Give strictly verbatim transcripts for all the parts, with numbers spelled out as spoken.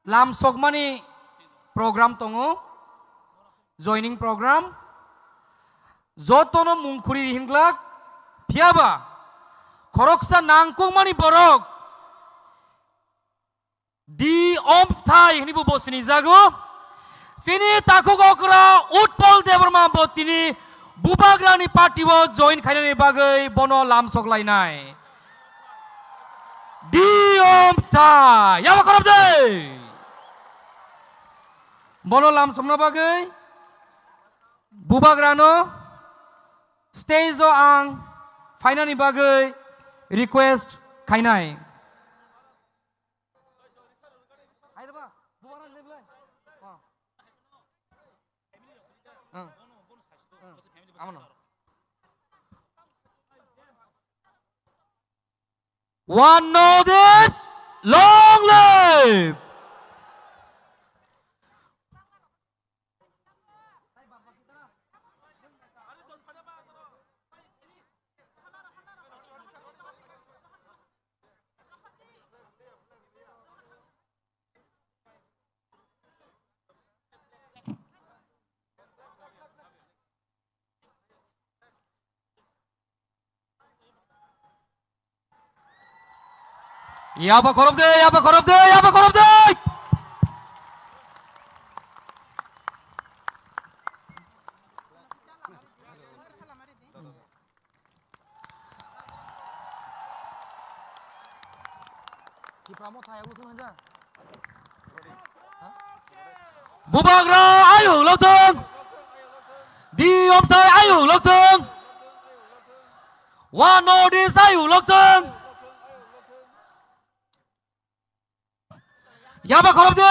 Lamsokmani program tongo, joining program. Jotono mung khuri ri hinglak, phiyaba khoroksa nangkukmani borok D Omthai hwnwi bo sinijago. Chini takhuk okra Utpal Debbarma bo tini Bubagrani party o join khainani bagwi bono lamsok lainai. D Omthai, yaba khorop de. Bono lamsokna bagwi Bubagrano stage o ang phainani bagwi request khainai. One North East, long live! Yaba khorop de, yaba khorop de, yaba khorop de! Bubagra ayuk lokthung. D Omthai ayuk lokthung. One North East ayuk lokthung. Yaba khorop de.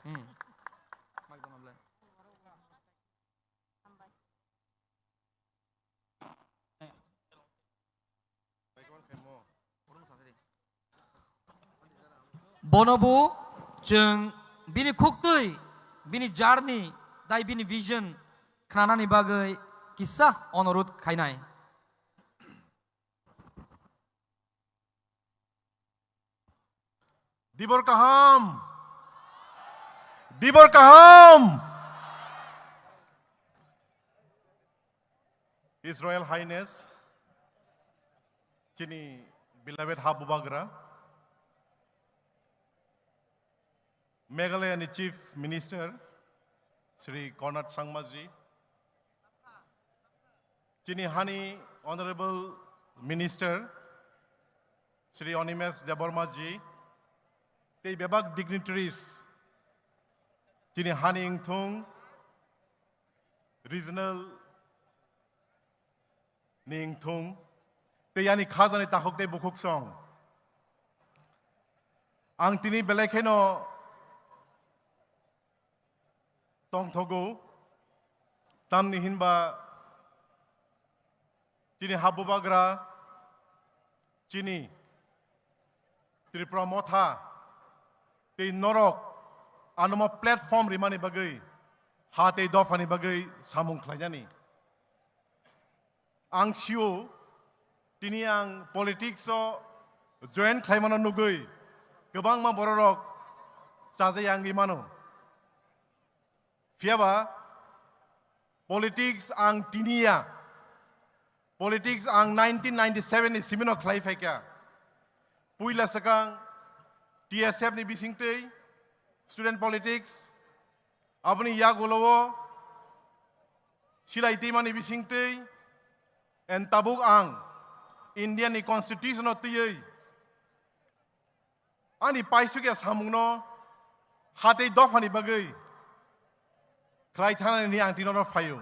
Hmm. Bono bo chwng bini khuktwi, bini journey, tai bini vision khnanani bagwi kisa onorudh khainai. Dibor kaham. Dibor kaham. His Royal Highness, chini beloved ha Bubagra, Meghalaya ni Chief Minister, Shri Conrad Sangma ji, chini hani Honorable Minister, Shri Animesh Debbarma ji, tei bebak dignitaries, chini hani wngthung, regional ni wngthung, tei ani khajani takhuk tei bukhuk song. Ang tini belai kheno tongthogo, tamni hinba chini ha Bubagra, chini Tripura Motha tei norok ano ma platform rimani bagwi, ha tei dophani bagwi samung khlainani. Ang sio, tini ang politics o join khlaimano nugwi kwbangma bororok chajai wngwi mano. Phiyaba politics ang tiniya, politics ang nineteen ninety-seven ni simino khlai phaikha. Puila swkang T S F ni bisingtwi student politics, aboni yagulo o silai twimani bisingtwi, and tabuk ang India ni constitution o twiwi ani paisukya samungno ha tei dophani bagwi khlai thanani ang tini oro phaio.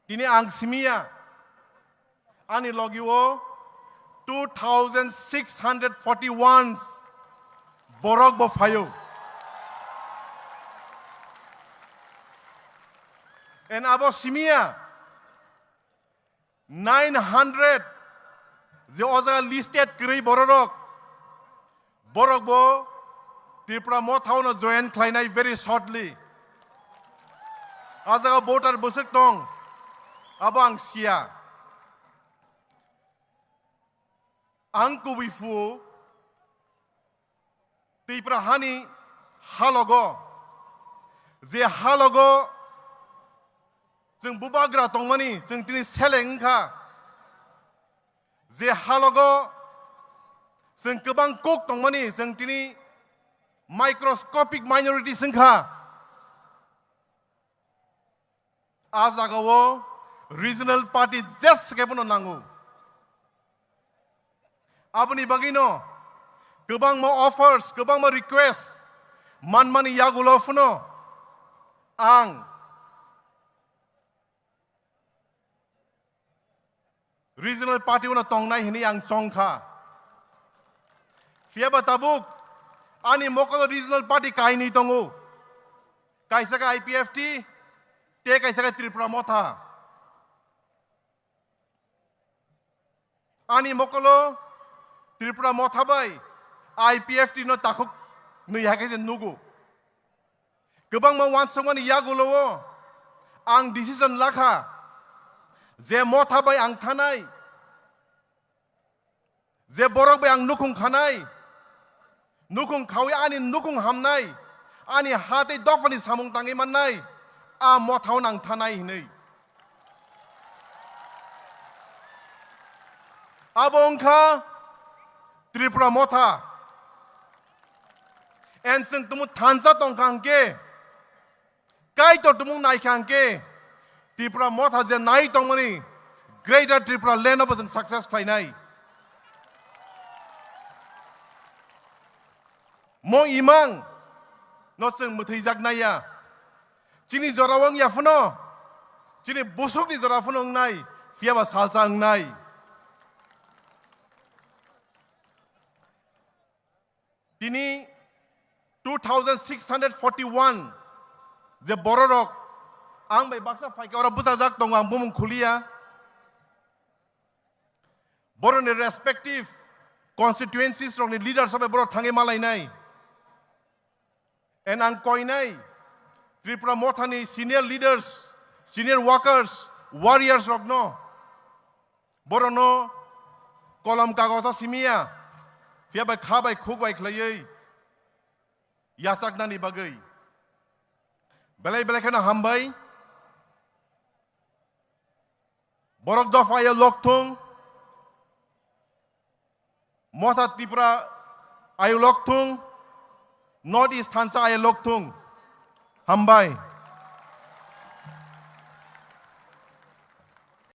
Tini ang simiya, ani logi o two thousand six hundred forty-one borok bo phaio. And abo simiya, nine hundred je o jaga listed kwrwi bororok, borok bo Tripura Motha o no join khlainai very shortly. A jaga voter bwswk tong, abo ang siya. Ang kubui phu Tripura hani halogo, je halogo chwng bubagra tongmani chwng tini seleng wngkha, je halogo chwng kwbang kok tongmani chwng tini microscopic minorities wngkha. A jagao regional party jes kebono nango. Aboni bagwino kwbangma offers, kwbangma request manmani yagulo phano ang regional party uno tongnai hinwi ang chongkha. Phiyaba tabuk ani mokolo regional party kainwi tongo. Kaisa khe I P F T, tei kaisa khe Tripura Motha. Ani mokolo Tripura Motha bai I P F T no takhuk nwi hai khe se nugo. Kwbangma uansukmani yagulo o ang decision lakha je Motha bai ang thanai, je borok bai ang nukhung khanai, nukhung khawi ani nukhung hamnai, ani ha tei dophani samung tangwi mannai, a Mothao nang thanai hinwi. Abo wngkha Tripura Motha. En chwng tumu thansa tongkha hwnkhe, Kaitor tumung naikha hwnkhe Tripura Motha je nai tongmani Greater Tripura Land obo chwng success khlainai. Mo imang no chwng mwthwijak naiya. Chini jora wng ya phano, chini busukni jora phano wngnai, phiyaba salsa wngnai. Tini two thousand six hundred forty-one je bororok ang bai baksa phaikhe oro bwchajak tongo, ang bumung khuliya. Boroni respective constituencies rokni leaders bai borok thangwi malainai. And ang koinai Tripura Mothani senior leaders, senior workers, warriors rokno, borokno kolom kagosa simiya, phiya bai kha bai khuk bai khlaiwi yachaknani bagwi. Belai belai kheno hambai. Borok dopha ayo lokthung, Motha Tripura ayo lokthung, North East thansa ayo lokthung. Hambai.